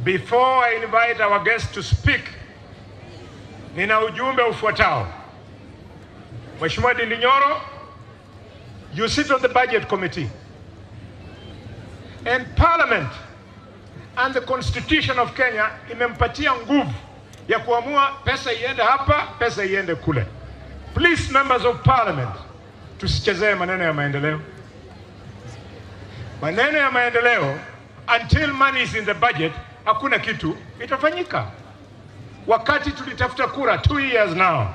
Before I invite our guest to speak, nina ujumbe ufuatao. Mheshimiwa Ndindi Nyoro, you sit on the budget committee. And Parliament and the Constitution of Kenya imempatia nguvu ya kuamua pesa iende hapa, pesa iende kule. Please, members of parliament, tusichezee maneno ya maendeleo. Maneno ya maendeleo, until money is in the budget, hakuna kitu itafanyika. Wakati tulitafuta kura 2 years now,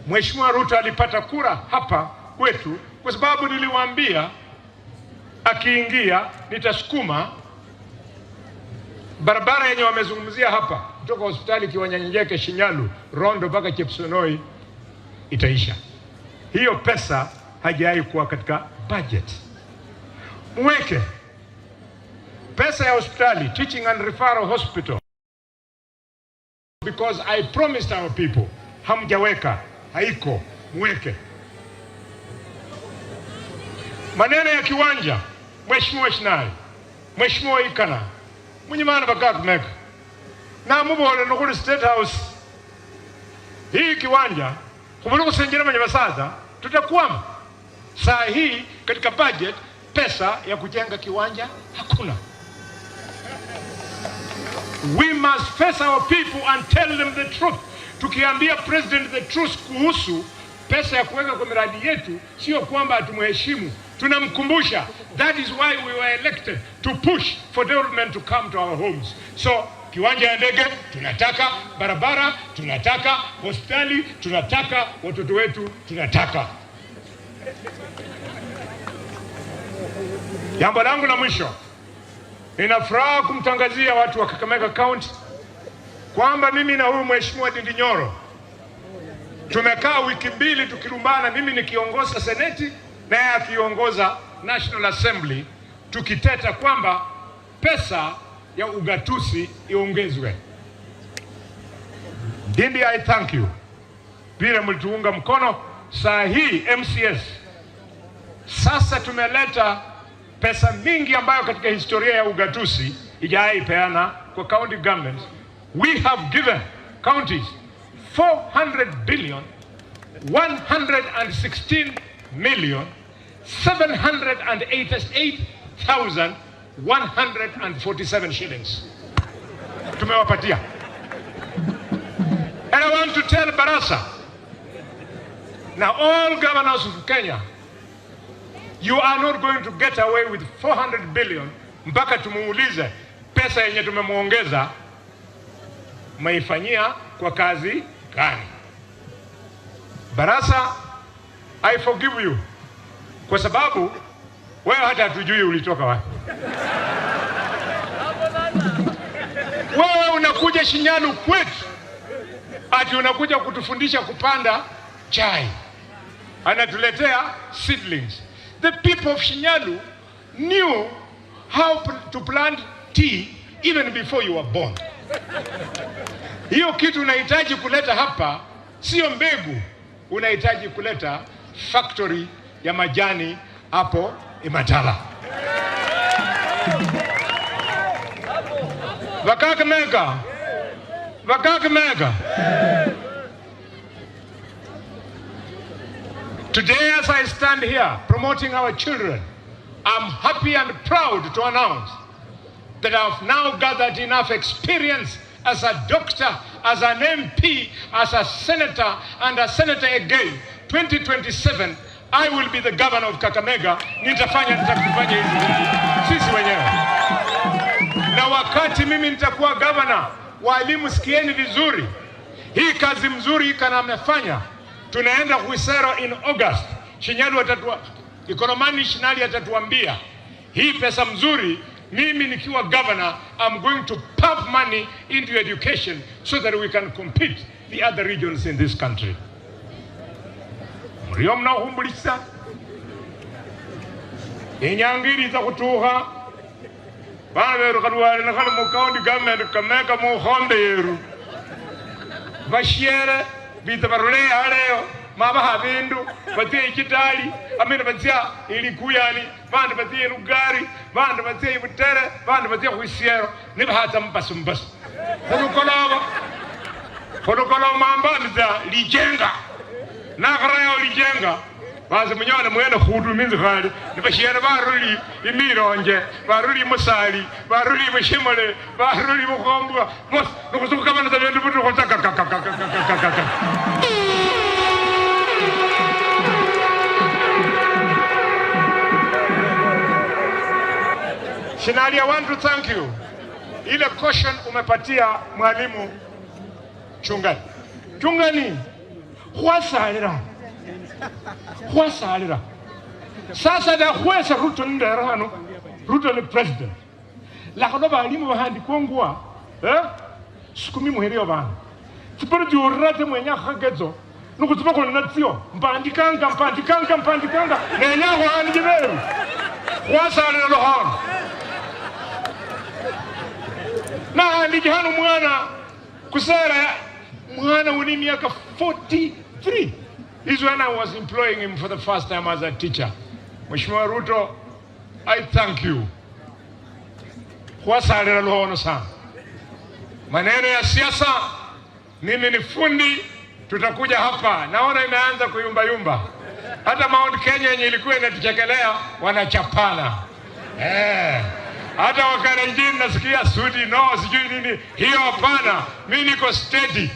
Mheshimiwa Ruto alipata kura hapa kwetu kwa sababu niliwaambia akiingia nitasukuma barabara yenye wamezungumzia hapa kutoka hospitali Kiwanyanjeke, Shinyalu, Rondo mpaka Chepsonoi itaisha. Hiyo pesa hajawahi kuwa katika budget. Mweke pesa ya hospitali, Teaching and Referral Hospital, because I promised our people. Hamjaweka, haiko, mweke. Maneno ya kiwanja, Mheshimiwa Shinai, Mheshimiwa Ikana, munyimana bakakumeka namubole nukuli State House hii kiwanja kumuli kusenjera manye basaza tutakwama. Saa hii katika budget pesa ya kujenga kiwanja hakuna. We must face our people and tell them the truth. Tukiambia president the truth kuhusu pesa ya kuweka kwa miradi yetu, sio kwamba hatumheshimu, tunamkumbusha. That is why we were elected to push for development to come to our homes. So kiwanja ya ndege tunataka, barabara tunataka, hospitali tunataka, watoto wetu tunataka. Jambo langu la mwisho, nina furaha kumtangazia watu wa Kakamega County kwamba mimi na huyu Mheshimiwa Ndindi Nyoro tumekaa wiki 2 tukilumbana, mimi nikiongoza seneti naye akiongoza National Assembly, tukiteta kwamba pesa ya ugatuzi iongezwe. Ndindi, I thank you vile mlituunga mkono. Saa hii MCS sasa tumeleta pesa mingi ambayo katika historia ya ugatuzi ijawahi peana kwa county governments. We have given counties 400 billion 116 million 788,147 shillings tumewapatia. And I want to tell Barasa, now all governors of Kenya, you are not going to get away with 400 billion mpaka tumuulize pesa yenye tumemuongeza meifanyia kwa kazi gani? Barasa, I forgive you kwa sababu wewe hata hatujui ulitoka wapi. Wewe unakuja Shinyalu kwetu ati unakuja kutufundisha kupanda chai, anatuletea seedlings. The people of Shinyalu knew how to plant tea even before you were born. Hiyo kitu unahitaji kuleta hapa sio mbegu, unahitaji kuleta factory ya majani hapo Imatala. Vakakamega, Vakakamega. Today as I stand here promoting our children, I'm happy and proud to announce that I've now gathered enough experience as a doctor, as an MP, as a senator, and a senator again. 2027, I will be the governor of Kakamega. Nitafanya nitakufanya hizi vitu sisi wenyewe. Na wakati mimi nitakuwa governor, walimu sikieni vizuri, hii kazi mzuri Ikana amefanya. Tunaenda Khwisero in August. Shinyalu atatua, Ikolomani Shinali atatuambia hii pesa mzuri. Mimi nikiwa governor, I'm going to pump money into education so that we can compete the other regions in this country. Mlio mnahumbulisa inyangiri za kutuha bana beru kalwale na khali mu county government Kakamega mu khombe yeru bashiere bita barule aleyo mabaha bindu batye ikitali amina batya ilikuyani Bandi batsie Lugari, bandi batsie Butere, bandi batsie Khwisiero, nibakhatsa mubasi mubasi. Khulukoloba, khulukoloba mambaniza lijenga. Nakharayo lijenga. Basi munyole mwene khudumi nzikhali, nibashiene baruli imilonje, baruli musali, baruli bushimole, baruli bukhombwa, bosi nikhusukhukabanisa bindu bitukhu kakakakakakakakaka. Shinali, I want to thank you. Ile caution umepatia mwalimu Chungani. Chungani, khwasalira. Khwasalira. Sasa da khwesa Ruto ndera hano. Ruto ni president. Lakhono balimu bahandi kongwa, eh? Sukumi muherio bana. Tsiporo diorate mwenya khagetso. Nukutsiba khona natsio. Mpandikanga, mpandikanga, mpandikanga. Nenya khwani jiberu. Khwasalira lohono. Na andiki hano mwana kusera mwana uni miaka 43 is when I was employing him for the first time as a teacher. Mheshimiwa Ruto, I thank you. Khwasalira lohono sana. Maneno ya siasa, mimi ni fundi, tutakuja hapa. Naona imeanza kuyumba yumba. Hata Mount Kenya yenye ilikuwa inatuchekelea wanachapana. Hata Wakalenjin nasikia sudi no sijui nini, hiyo hapana. Mimi niko steady.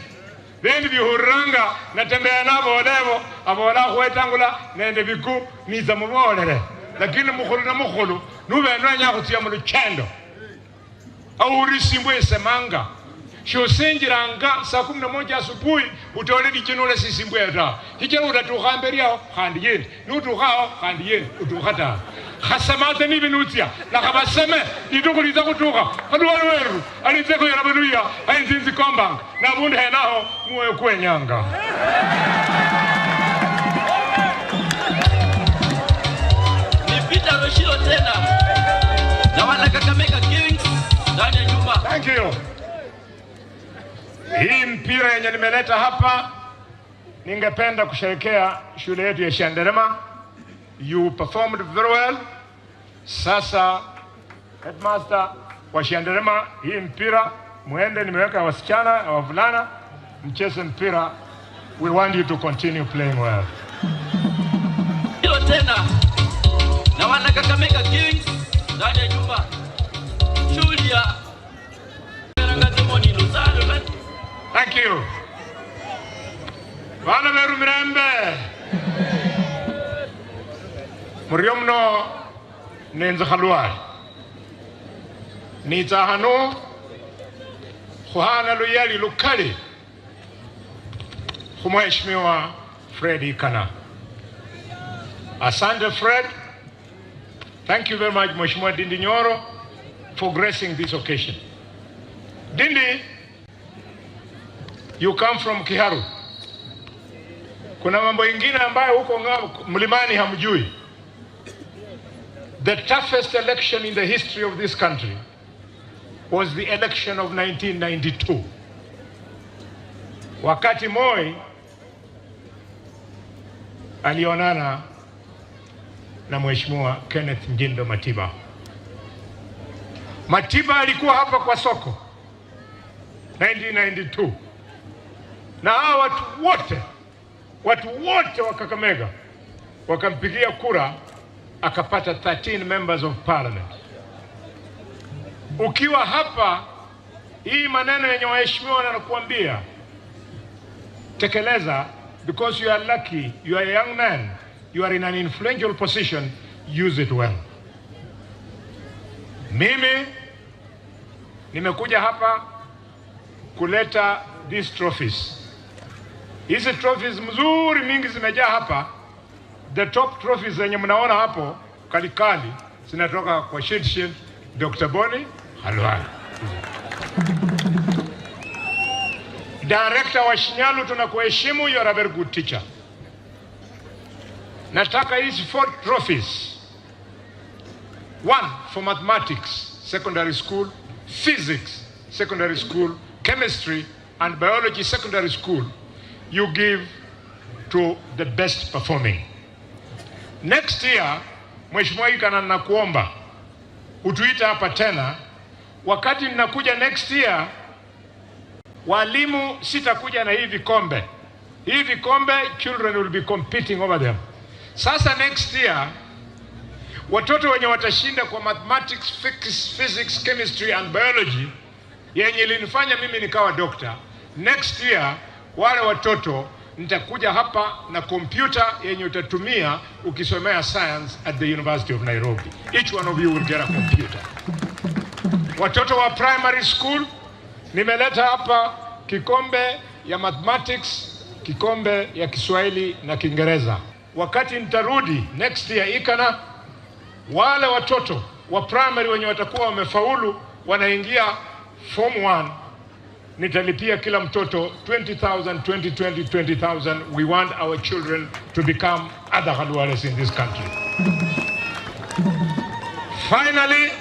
Then bihuranga natembea nabo olevo abola khwetangula nende biku niza mubolere. Lakini mukhulu na mukhulu nube nwenya khutsia mu luchendo. Aurisimbwe semanga. Shosenjiranga saa 11 asubuhi utole lichinule sisimbwe ta. Hichero utatukha mberi yao khandi yindi. Nutukhao khandi yindi utukha ta. Khasamate ni binutsia la khabaseme litukuliza kutukha khaluwa weru alitse khuyera baluya ainzinzi kombanga na bundu henaho muwe kwenyanga. Ni Peter Roshiro tena na wana Kakamega Kings ndani ya nyumba. Thank you. Hii mpira yenye nimeleta hapa, ningependa kusherekea shule yetu ya Shanderema. You performed very well. Sasa headmaster wa Shanderema, hii mpira muende, nimeweka wasichana na wavulana mcheze mpira. We want you to continue playing well. Hilo tena na wana Kakamega Kings ndani ya nyumba. Julia Rangatemoni Luzano. Thank you. Bana beru mirembe. Murio mno nenza khalwali. Nitsa hano khuhana luyali lukali khu Mheshimiwa Fred Ikana. Asante Fred. Thank you very much Mheshimiwa Ndindi Nyoro for gracing this occasion. Ndindi, you come from Kiharu. Kuna mambo ingine ambayo huko mlimani hamjui. The toughest election in the history of this country was the election of 1992. Wakati Moi alionana na Mheshimiwa Kenneth Njindo Matiba. Matiba alikuwa hapa kwa soko 1992. Na hawa watu wote wa Kakamega wakampigia kura, akapata 13 members of parliament. Ukiwa hapa, hii maneno yenye waheshimiwa wanakuambia tekeleza, because you are lucky, you are a young man, you are in an influential position, use it well. Mimi nimekuja hapa kuleta these trophies. Hizi trophies mzuri mingi zimejaa hapa. The top trophies zenye mnaona hapo kalikali zinatoka kwa Shield Dr. Boni Khalwale. Director wa Shinyalu, tunakuheshimu, you are a very good teacher. Nataka hizi 4 trophies. 1 for mathematics, secondary school, physics, secondary school, chemistry and biology secondary school, you give to the best performing. Next year, Mheshimiwa Ikana, nakuomba utuite hapa tena wakati ninakuja next year. Walimu, sitakuja na hii vikombe. Hii vikombe, children will be competing over them. Sasa next year watoto wenye watashinda kwa mathematics, physics, chemistry and biology yenye ilinifanya mimi nikawa doctor, next year wale watoto nitakuja hapa na kompyuta yenye utatumia ukisomea science at the University of Nairobi. Each one of you will get a computer. Watoto wa primary school nimeleta hapa kikombe ya mathematics, kikombe ya Kiswahili na Kiingereza. Wakati nitarudi next year Ikana, wale watoto wa primary wenye watakuwa wamefaulu wanaingia form 1, nitalipia kila mtoto 20,000, 20, 20, 20,000. We want our children to become other Khalwales in this country. Finally,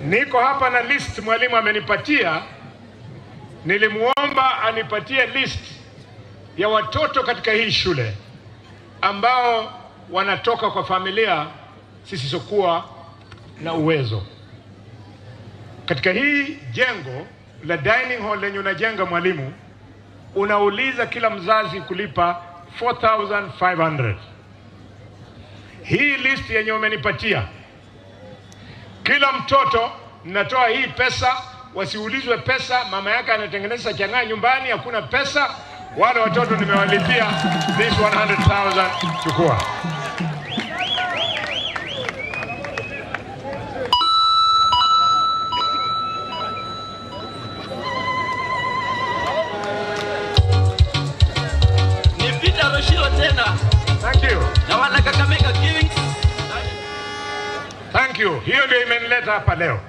niko hapa na list mwalimu amenipatia. Nilimuomba anipatie list ya watoto katika hii shule ambao wanatoka kwa familia zisizokuwa na uwezo. Katika hii jengo la dining hall lenye unajenga mwalimu, unauliza kila mzazi kulipa 4500. Hii list yenye umenipatia, kila mtoto natoa hii pesa, wasiulizwe pesa. Mama yake anatengeneza chang'aa nyumbani, hakuna pesa. Wale watoto nimewalipia this 100,000, chukua. Ni Peter Roshiro tena Thank you. Na wana Kakamega Kings. Thank you. Hiyo ndio imenileta hapa leo.